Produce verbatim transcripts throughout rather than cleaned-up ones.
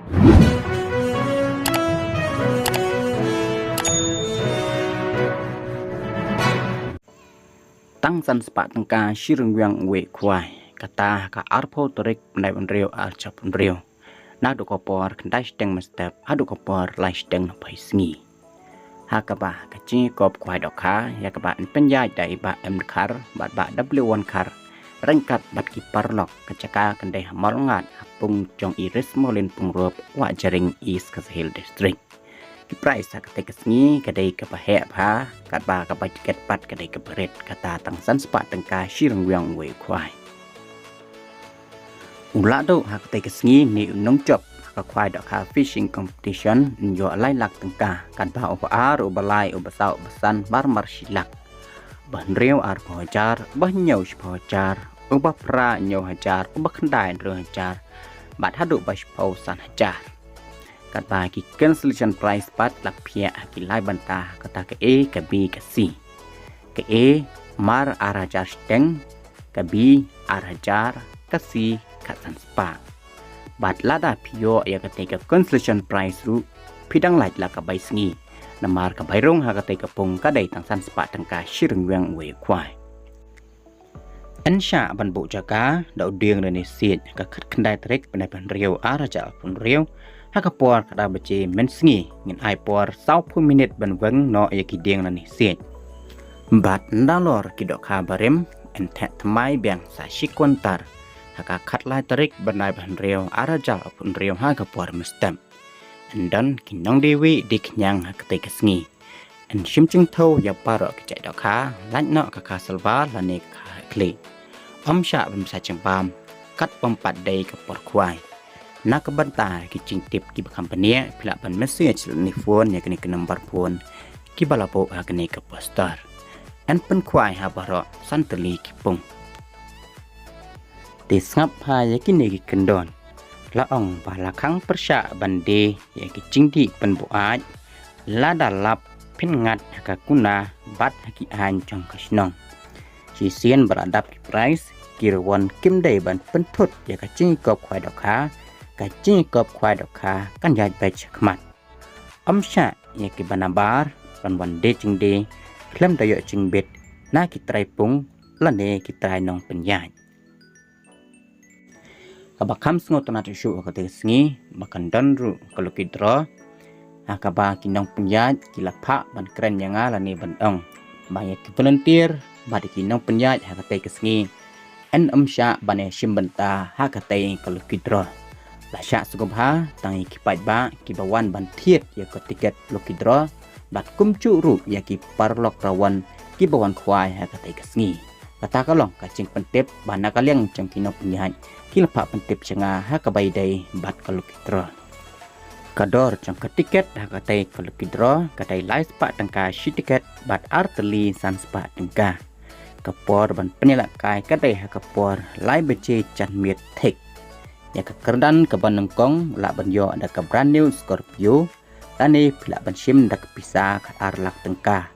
Tang san spah tyngka shi ryngwiang uwei u khwai, kata ha ka arphew tarik bnai ba hynriew arhajar arphew hynriew, naduh ka por khyndai shiteng mynstep haduh ka por lai shiteng phai sngi. Ha kaba ka jingïakop khwai dohkha ïa kaba yn pynïaid da i Bah M Dkhar bad Bah W Wankhar ryngkat bad ki paralok, ka jaka kan dei ha Mawlyngad ha pung jong i Resmolin Pyngrope, Wahjaring, East Khasi Hills District. Ki prize ha katei ka sngi ka dei kaba heh bha, katba ka bai tiket pat ka dei kaba rit, kata tang san spah tyngka shi ryngwiang uwei u khwai. U la duh ha katei ka sngi ne u nongjop ha ka khwai dohkha fishing competition yn ïoh lai lak tyngka, katba uba ar, uba lai, uba saw, uba san, bar mar shi lak. Uba hynriew arphew hajar, uba hynñiew shiphew hajar, uba phra hynñiew hajar, uba khyndai hynriew hajar, bad haduh ba shiphew san hajar. Katba ki consolation prize pat la phiah ha ki lai bynta, kata ka A, ka B, ka C. Ka A mar ar hajar shiteng, ka B ar hajar, ka C khatsan spah. Bad lada phi ïoh ïa katei ka consolation prize ruh, phi dang lait la ka bai sngi, namar ka bai rung ha katei ka pung ka dei tang san spah tyngka shi ryngwiang uwei u khwai. Yn shah ban buh jaka da u dieng lane siej ha ka khatkhyndai tarik bnai ba hynriew arhajar arphew hynriew, ha ka por khatar baje mynsngi. Ngin ai por sawphew minit ban weng noh ïa ki dieng lane siej. Bad nalor ki dohkha barim yn theh thymmai biang sa shi kwintal ha ka khatlai tarik bnai ba hynriew arhajar arphew hynriew ha ka por mynstep. Yn don ki nongdie wieh die khñiang ha katei ka sngi. Yn shim jingthew ïa baroh ki jait dohkha, lait noh ka kha sylva lane ka kha khlieh. Ym shah ban bsa jingbam katba ym pat dei ka por khwai. Na ka bynta ki jingtip kiba kham bniah, phi lah ban message lane phone ïa kane ka number phone kiba la buh ha kane ka poster. Yn pynkhwai ha baroh san tylli ki pung. Te sngap ha ïa kine ki kyndon. La ong ba la khang pyrshah ban die ïa ki jingdih pynbuaid lada lap phin ngat ha ka kuna bad ha ki aiñ jong ka shnong. Shisien ba la dap ki prize, ki rewon kim dei ban pynthut ïa ka jingïakop khwai dohkha, ka jingïakop khwai dohkha kan ïaid beit shakhmat. Ym shah ïa kiba nabar ban wan die jingdie khlem da ïoh jingbit na ki trai pung lane ki trai nongpynïaid. Kaba kham sngewtynnat shuh ha katei ka sngi ba kan don ruh ka lucky draw, ha kaba ki nongpynïaid ki la phah ban kren ïa nga lane ban ong ba ïa ki volunteer bad ïa ki nongpynïaid ha katei ka sngi yn ym shah ban ïashim bynta ha katei ka lucky draw. La shah sngewbha tang ïa ki paidbah kiba wan ban thied ïa ka tiket lucky draw bad kumjuh ruh ïa ki paralok rawon kiba wan khwai ha katei ka sngi. Kata ka long ka jingpyntip ba na ka liang jong ki nongpynïaid ki la phah pyntip sha nga ha kaba ïadei bad ka lucky draw. Ka dor jong ka tiket ha katei ka lucky draw ka dei lai spah tyngka shi tiket bad ar tylli san spah tyngka. Ka por ban pynïalehkai ka dei ha ka por lai baje janmiet thik. Ïa ka kyrdan kaba nyngkong lah ban ïoh da ka brand new Scorpio, lane phi lah ban shim da ka pisa khatar lak tyngka.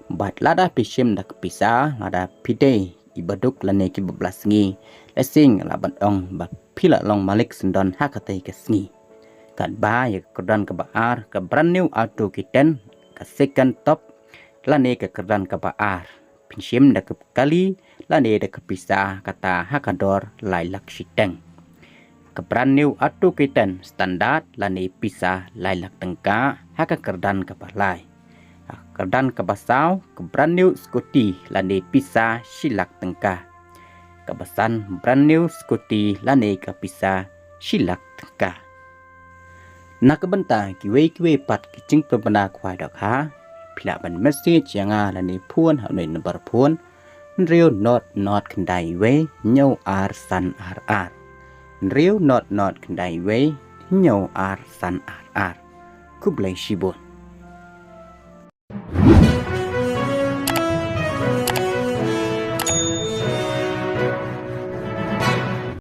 Bad lada phi shim da ka pisa, lada phi dei iba duk lane kiba bla sngi, la sing lah ban ong ba phi la long malik syndon ha katei ka sngi. Katba ïa ka kyrdan kaba ar, ka brand new Alto K ten, ka second top, lane ka kyrdan kaba ar, phin shim da ka kali lane da ka pisa, kata ha ka dor lai lak shiteng. Ka brand new Alto K ten standard lane pisa lai lak tyngka ha ka kyrdan kaba lai. Ha ka kyrdan kaba saw, ka brand new scooty lane pisa shi lak tyngka. Kaba san, brand new scooty lane ka pisa shi lak tyngka. Na ka bynta kiwei kiwei pat ki jingpynbna khwai dohkha, phi lah ban message ïa nga lane phone ha une u number phone, hynriew not not khyndai wei hynñiew ar san ar ar. Hynriew not not khyndai wei hynñiew ar san ar ar. Khublei shibun.